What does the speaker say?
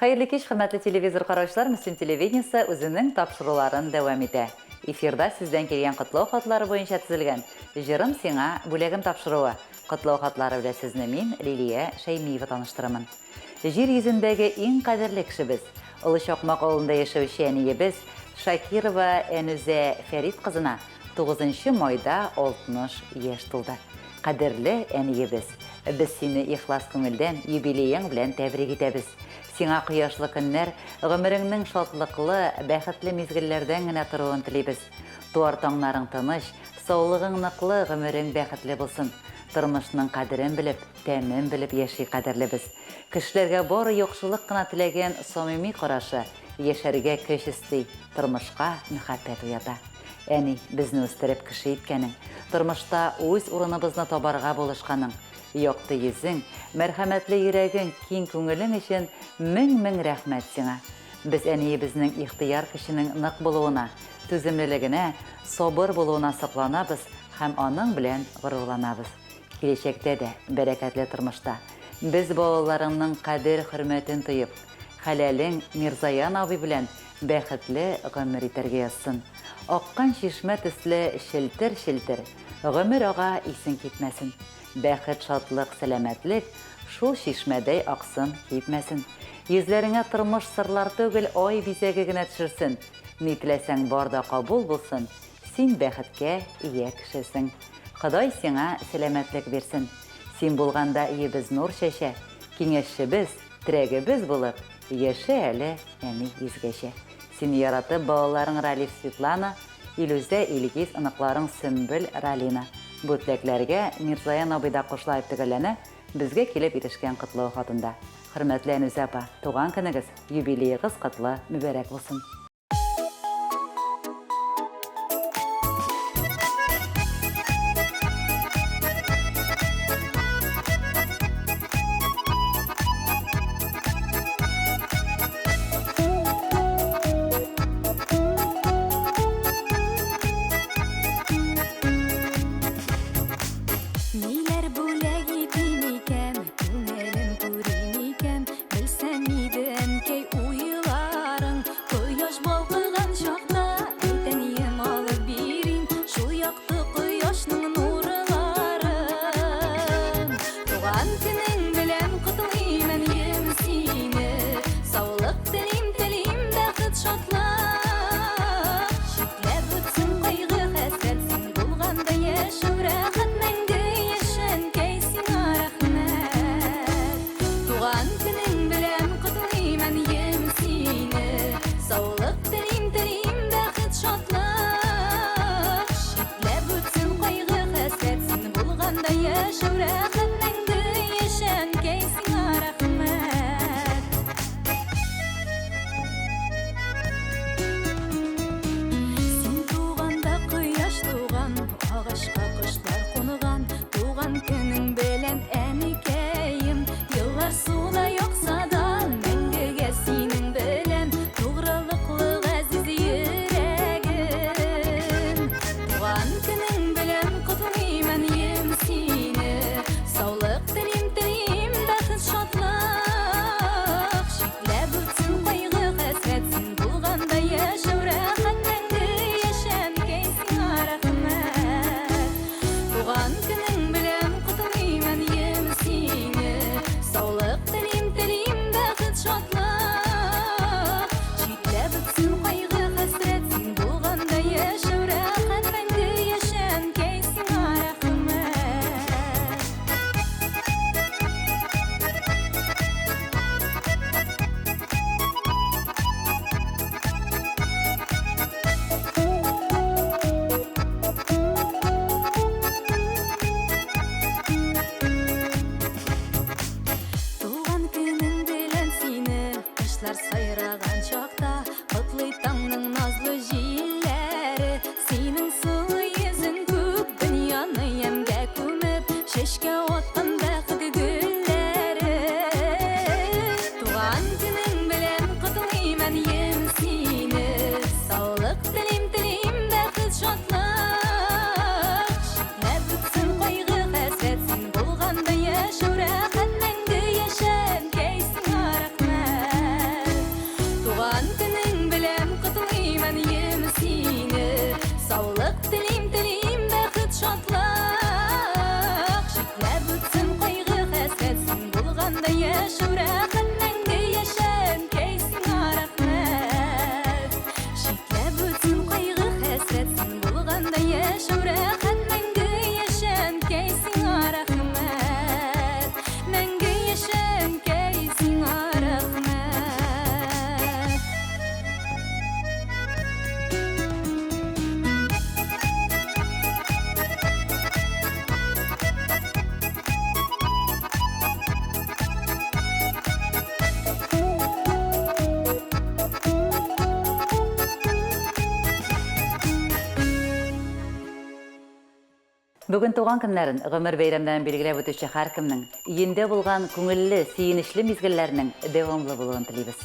Хәерле кич, хөрмәтле телевизор караучылар, Мөслим телевидениесе үзенең тапшыруларын дәвам итә. Эфирда сездән килгән котлау хатлары буенча төзелгән Җырым сиңа, бүләгем тапшыруы. Котлау хатлары белән сезне мин, Лилия Шәймиева таныштырымын. Җир йөзендәге иң кадерле кешебез, Олы Чакмак авылында яшәүче әниебез Шакирова Әнүзә Фәрит кызына тугызынчы майда 60 яшь тулды. Кадерле әниебез! Без сине ихлас күңелдән юбилеең белән тәбрик итәбез. Сиңа кояшлы көннәр, гомереңнең шатлыклы, бәхетле мизгелләрдән генә торуын телибез. Туар таңнарың тыныч, саулыгың ныклы, гомерең бәхетле булсын. Тормышның кадерен белеп, тәмен белеп яши кадерлебез. Кешеләргә бары яхшылык кына теләгән самими карашы яшәргә көч өсти, тормышка мәхәббәт уята. Әни, безне үстереп кеше иткәнең, тормышта үз урыныбызны табарга булышканың, якты йөзең, мәрхәмәтле йөрәгең, киң күңелең өчен мең-мең рәхмәт сиңа. Без әниебезнең ихтыяр көченең нык булуына, түземлелегенә, сабыр булуына сокланабыз һәм аның белән горурланабыз. Киләчәктә дә бәрәкәтле тормышта без балаларыңның кадер-хөрмәтен тоеп, хәләлең Мирзаян абый белән бәхетле гомер итәргә язсын. Аккан чишмә төсле челтер-челтер, гомер ага исең китмәсен. Бәхет, шатлык, сәламәтлек шул чишмәдәй аксын, кипмәсен. Йөзләреңә тормыш сырлар түгел, ай бизәге генә төшерсен. Ни теләсәң бар да кабул булсын, син бәхеткә ия кешесең. Ходай сиңа сәламәтлек бирсен. Син булганда өебез нур чәчә, киңәшчебез, терәгебез булып, яшә әле, әни, йөзгәчә. Сине яратып, балаларың Ралиф, Светлана, Илүзә, Илгиз, оныкларың Сөмбел, Ралина. Бу теләкләргә Мирзаян абый да кушыла дип төгәлләнә безгә килеп ирешкән котлау хатында. Хөрмәтле Әнүзә апа, туган көнегез, юбилеегыз котлы, мөбарәк булсын! Ниләр бүләк итим икән, күңелем күрим икән, белсәм иде, әнкәй, уйларың. Кояш балкыган чакта, әйт, әнием, алып бирим шул якты кояшның нурларын. Туган көнең белән котлыйм, әнием, сине. Саулык телим, телим бәхет, шатлык. Читләп үтсен кайгы-хәсрәт, син булганда яшәү рәхәт, мәңге яшә, әнкәй, сиңа рәхмәт. Туган көнең белән котлыйм, әнием, сине. Саулык телим, телим бәхет, шатлык. Читләп үтсен кайгы-хәсрәт, син булганда яшәү рәхәт, мәңге яшә, әнкәй, сиңа рәхмәт. Син туганда кояш туган, агачка кошлар кунган. Туган көнең белән, әникәем, еллар суда акса да, мәңгегә синең белән тугрылыклы газиз йөрәгем. Туган көнең белән котлыйм, әнием, сине. Саулык телим, телим бәхет, шатлык. Читләп үтсен кайгы-хәсрәт, син булганда яшәү рәхәт, мәңге яшә, әнкәй, сиңа рәхмәт. Туган көнең белән котлыйм, әнием, сине. Саулык телим, телим бәхет, шатлык. Читләп үтсен кайгы-хәсрәт, син булганда яшәү рәхәт, мәңге яшә, әнкәй, сиңа рәхмәт. Туган көнең белән сине, кошлар сайраган чакта, котлый таңның назлы җилләре. Синең сылу йөзең күк дөньяны ямьгә күмеп, чәчкә аткан бәхет гөлләре. Туган көнең белән котлыйм, әнием, сине. Саулык телим, телим бәхет, шатлык. Читләп үтсен кайгы-хәсрәт, син булганда яшәү рәхәт, мәңге яшә, әнкәй, сиңа рәхмәт. Бүген туган көннәрен, гомер бәйрәмнәрен билгеләп үтүче һәркемнең өендә булган күңелле, сөенечле мизгелләрнең дәвамлы булуын телибез.